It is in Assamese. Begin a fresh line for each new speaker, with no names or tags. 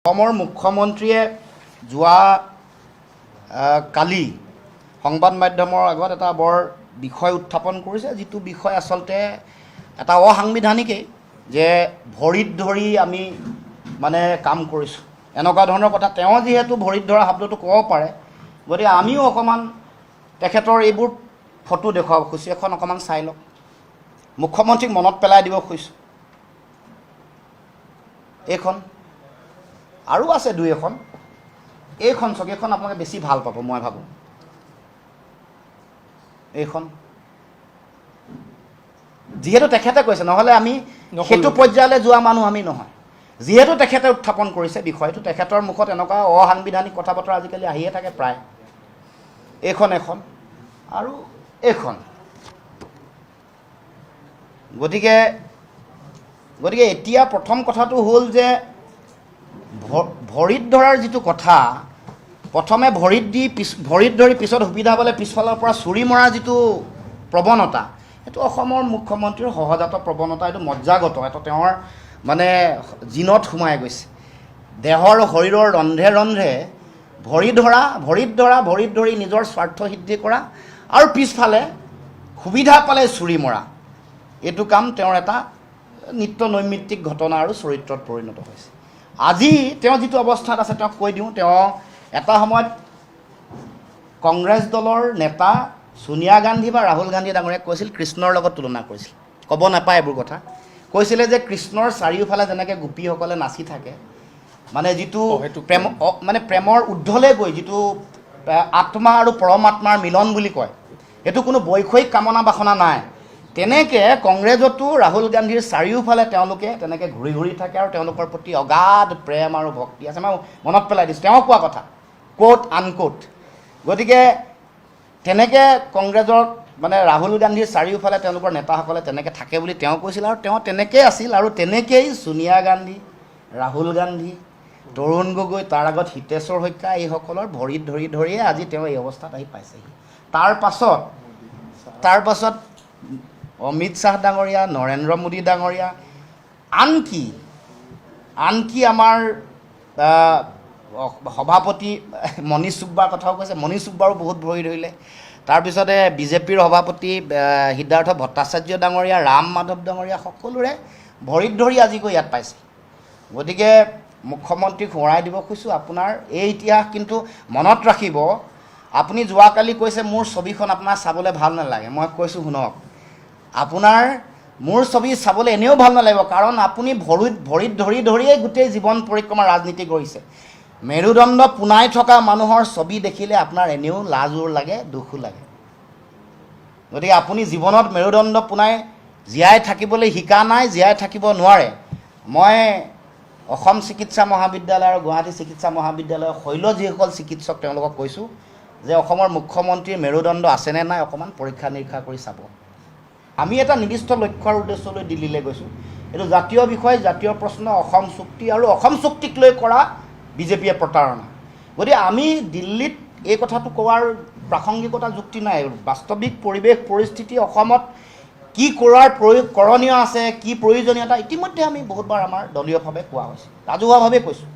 অসমৰ মুখ্যমন্ত্ৰীয়ে যোৱা কালি সংবাদ মাধ্যমৰ আগত এটা বৰ বিষয় উত্থাপন কৰিছে, যিটো বিষয় আচলতে এটা অসাংবিধানিকেই, যে ভৰিত ধৰি আমি মানে কাম কৰিছোঁ, এনেকুৱা ধৰণৰ কথা। তেওঁ যিহেতু ভৰিত ধৰা শব্দটো ক'ব পাৰে, গতিকে আমিও অকণমান তেখেতৰ এইবোৰ ফটো দেখুৱাব খুজিছোঁ। এখন অকণমান চাই লওক, মুখ্যমন্ত্ৰীক মনত পেলাই দিব খুজিছোঁ। এইখন আৰু আছে দুই এখন। এইখন চাওক, এইখন আপোনালোকে বেছি ভাল পাব মই ভাবোঁ। এইখন যিহেতু তেখেতে কৈছে, নহ'লে আমি সেইটো পৰ্যায়লৈ যোৱা মানুহ আমি নহয়। যিহেতু তেখেতে উত্থাপন কৰিছে বিষয়টো, তেখেতৰ মুখত এনেকুৱা অসাংবিধানিক কথা বতৰা আজিকালি আহিয়ে থাকে প্ৰায়। এইখন এখন আৰু এইখন। গতিকে গতিকে এতিয়া প্ৰথম কথাটো হ'ল যে ভৰিত ধৰাৰ যিটো কথা, প্ৰথমে ভৰিত দি পিছ ভৰিত ধৰি পিছত সুবিধা পালে পিছফালৰ পৰা চুৰি মৰাৰ যিটো প্ৰৱণতা, সেইটো অসমৰ মুখ্যমন্ত্ৰীৰ সহজাত প্ৰৱণতা। এইটো মজ্জাগত, এইটো তেওঁৰ মানে জিনত সোমাই গৈছে। দেহৰ শৰীৰৰ ৰন্ধ্ৰে ৰন্ধ্ৰে ভৰি ধৰা, ভৰিত ধৰা, ভৰিত ধৰি নিজৰ স্বাৰ্থ সিদ্ধি কৰা আৰু পিছফালে সুবিধা পালে চুৰি মৰা, এইটো কাম তেওঁৰ এটা নিত্য নৈমিত্তিক ঘটনা আৰু চৰিত্ৰত পৰিণত হৈছে। আজি তেওঁ যিটো অৱস্থাত আছে, তেওঁক কৈ দিওঁ, তেওঁ এটা সময়ত কংগ্ৰেছ দলৰ নেতা ছোনিয়া গান্ধী বা ৰাহুল গান্ধী ডাঙৰীয়াক কৈছিল, কৃষ্ণৰ লগত তুলনা কৰিছিল, ক'ব নাপায় এইবোৰ কথা, কৈছিলে যে কৃষ্ণৰ চাৰিওফালে যেনেকৈ গোপীসকলে নাচি থাকে, মানে যিটো
সেইটো
প্ৰেম, মানে প্ৰেমৰ ঊৰ্ধলৈ গৈ যিটো আত্মা আৰু পৰমাত্মাৰ মিলন বুলি কয়, সেইটো কোনো বৈষয়িক কামনা বাসনা নাই। তেনেকৈ কংগ্ৰেছতো ৰাহুল গান্ধীৰ চাৰিওফালে তেওঁলোকে তেনেকৈ ঘূৰি ঘূৰি থাকে আৰু তেওঁলোকৰ প্ৰতি অগাধ প্ৰেম আৰু ভক্তি আছে। মই মনত পেলাই দিছোঁ তেওঁ কোৱা কথা, কোট আনকোট। গতিকে তেনেকৈ কংগ্ৰেছৰ মানে ৰাহুল গান্ধীৰ চাৰিওফালে তেওঁলোকৰ নেতাসকলে তেনেকৈ থাকে বুলি তেওঁ কৈছিল আৰু তেওঁ তেনেকেই আছিল। আৰু তেনেকেই ছোনিয়া গান্ধী, ৰাহুল গান্ধী, তৰুণ গগৈ, তাৰ আগত হিতেশ্বৰ শইকীয়া, এইসকলৰ ভৰিত ধৰি ধৰিয়ে আজি তেওঁ এই অৱস্থাত আহি পাইছেহি। তাৰ পাছত অমিত শ্বাহ ডাঙৰীয়া, নৰেন্দ্ৰ মোদী ডাঙৰীয়া, আনকি আনকি আমাৰ সভাপতি মনীষ চুব্বাৰ কথাও কৈছে, মনীষ চুব্বাৰো বহুত ভৰি ধৰিলে। তাৰপিছতে বিজেপিৰ সভাপতি সিদ্ধাৰ্থ ভট্টাচাৰ্য ডাঙৰীয়া, ৰাম মাধৱ ডাঙৰীয়া, সকলোৰে ভৰিত ধৰি আজি গৈ ইয়াত পাইছে। গতিকে মুখ্যমন্ত্ৰীক সোঁৱৰাই দিব খুজিছোঁ, আপোনাৰ এই ইতিহাস কিন্তু মনত ৰাখিব। আপুনি যোৱাকালি কৈছে মোৰ ছবিখন আপোনাৰ চাবলৈ ভাল নালাগে। মই কৈছোঁ শুনক, আপোনাৰ মোৰ ছবি চাবলৈ এনেও ভাল নালাগিব, কাৰণ আপুনি ভৰিত ধৰি ধৰিয়েই গোটেই জীৱন পৰিক্ৰমা ৰাজনীতি কৰিছে। মেৰুদণ্ড পোনাই থকা মানুহৰ ছবি দেখিলে আপোনাৰ এনেও লাজো লাগে, দুখো লাগে। গতিকে আপুনি জীৱনত মেৰুদণ্ড পোনাই জীয়াই থাকিবলৈ শিকা নাই, জীয়াই থাকিব নোৱাৰে। মই অসম চিকিৎসা মহাবিদ্যালয় আৰু গুৱাহাটী চিকিৎসা মহাবিদ্যালয়ৰ শৈল যিসকল চিকিৎসক, তেওঁলোকক কৈছোঁ যে অসমৰ মুখ্যমন্ত্ৰীৰ মেৰুদণ্ড আছেনে নাই অকণমান পৰীক্ষা নিৰীক্ষা কৰি চাব। আমি এটা নিৰ্দিষ্ট লক্ষ্যৰ উদ্দেশ্যলৈ দিল্লীলৈ গৈছোঁ। এইটো জাতীয় বিষয়, জাতীয় প্ৰশ্ন, অসম চুক্তি আৰু অসম চুক্তিক লৈ কৰা বিজেপিয়ে প্ৰতাৰণা। গতিকে আমি দিল্লীত এই কথাটো কোৱাৰ প্ৰাসংগিকতা, যুক্তি নাই। বাস্তৱিক পৰিৱেশ পৰিস্থিতি, অসমত কি কৰাৰ প্ৰয়োগ কৰণীয় আছে, কি প্ৰয়োজনীয়তা, ইতিমধ্যে আমি বহুতবাৰ আমাৰ দলীয়ভাৱে কোৱা হৈছে, ৰাজহুৱাভাৱে কৈছোঁ।